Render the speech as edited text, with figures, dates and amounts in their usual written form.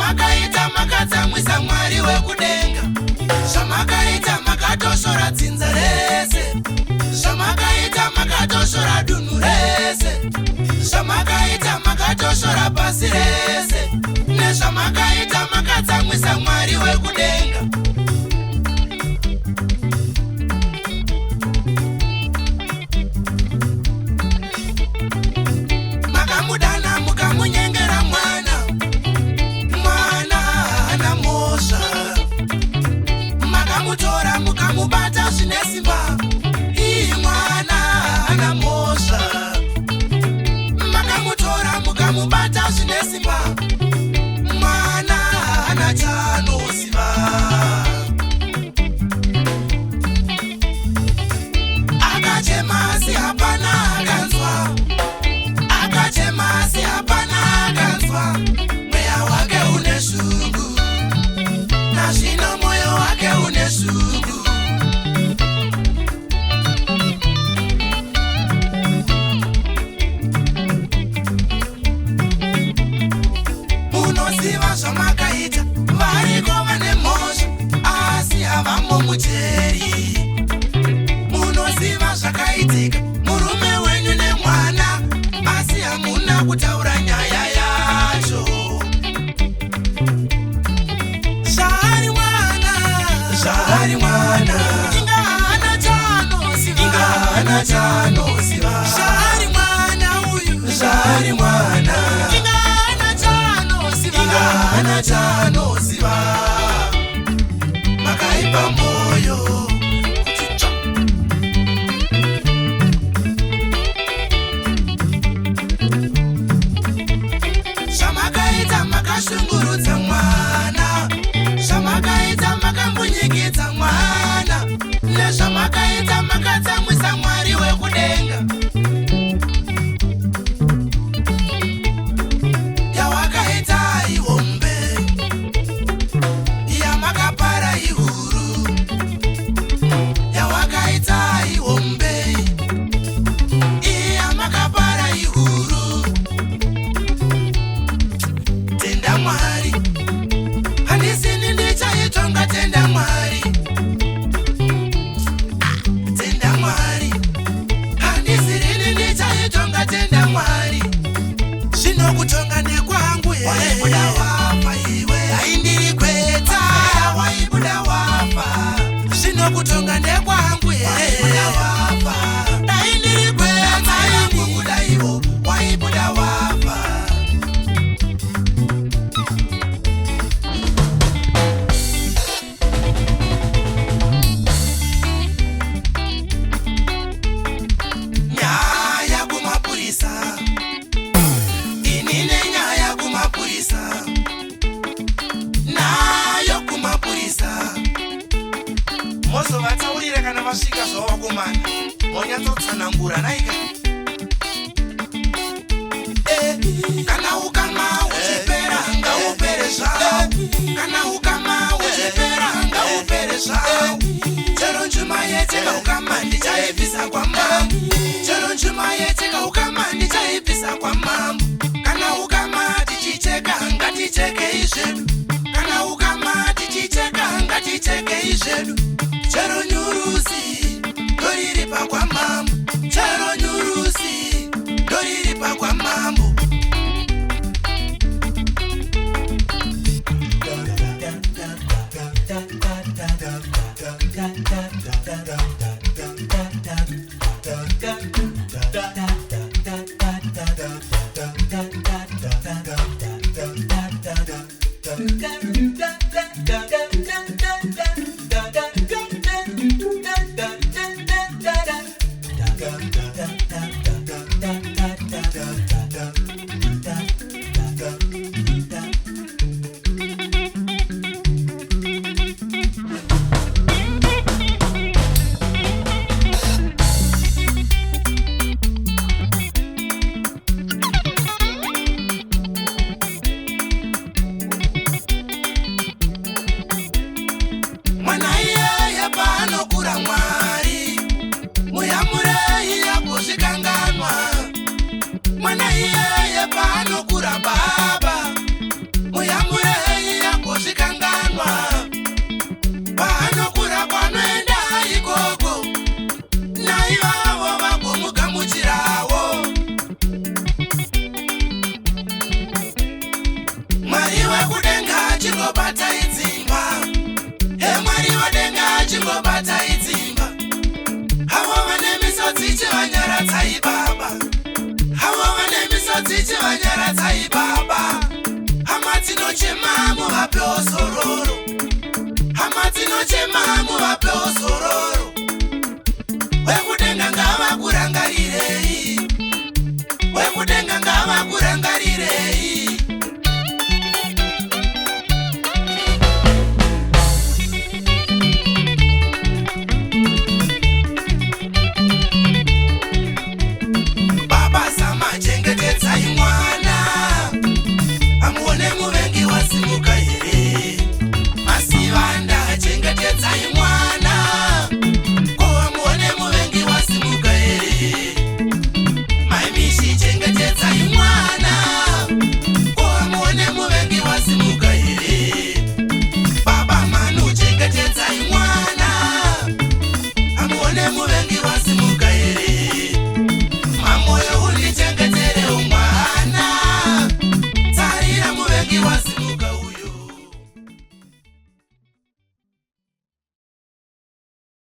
Zvamakaita makatsamwisa Mwari wekudenga. Zvamakaita makatoshora dzinza rese. Zvamakaita makatoshora dunhu rese. Zvamakaita makatoshora pasi rese. Nezvamakaita makatsamwisa Mwari wekudenga. Makamudana mukamunyengera mwana. Mwana haana mhosva. Makamutora mukamubata zvine simba. Ii mwana haana mhosva. Makamutora mukamubata zvine simba. Mwana haana chaanoziva. Akachema asi hapana akanzwa. Akachema asi hapana akanzwa. Mweya wake une shungu. Nazvino moyo wake une shungu. Munoziva zvamakaita, variko vane mhosva asi havamo mujeri. Munoziva zvakaitika murume wenyu nemwana asi hamuna kutaura nyaya yacho. Zvaari mwana, zvaari mwana, inga haana chaanoziva, inga haana chaanoziva. Zvaari mwana uyu, zvaari mwana, inga haana chaanoziva, inga haana chaanoziva. Makaipa moyo kuti tsva. Zvamakaita makashungurudza mwana. Zvamakaita makambunyikidza mwana. Nezvamakaita makatsamwisa Mwari wekudenga. Yawakaita ihombe, yamakapara ihuru. Yawakaita ihombe, yamakapara ihuru. Tenda Mwari, handisini ndichaitonga. Tenda Mwari, tenda Mwari, handisirini ndichaitonga. Tenda Mwari. Zvino kutonga ndekwangu. Waibuda wafa iwe, haindiri gweta. Waibuda wafa. Zvino kutonga ndekwangu. Waibuda wafa, dai ndiri gweta yangu kudaiwo. Waibuda wafa. Nyaya kumapurisa, ini nenyaya kumapurisa, nayo kumapurisa. Mozovataurira kana vasvika zvavakomana, monyatsotsanangura naika. Kana ukama uchipera ngaupere zvawo. Kana ukama uchipera ngaupere zvawo. Chero njuma yeteka ukama ndichaibvisa kwamambo. Chero njuma yeteka ukama ndichaibvisa kwamambo. Kana ukama tichicheka ngatichekei zvedu. Kana ukama tichicheka ngatichekei zvedu. Chero nyurusi ndoriripa kwamambo. Chero nyurusi ndoriripa kwamambo.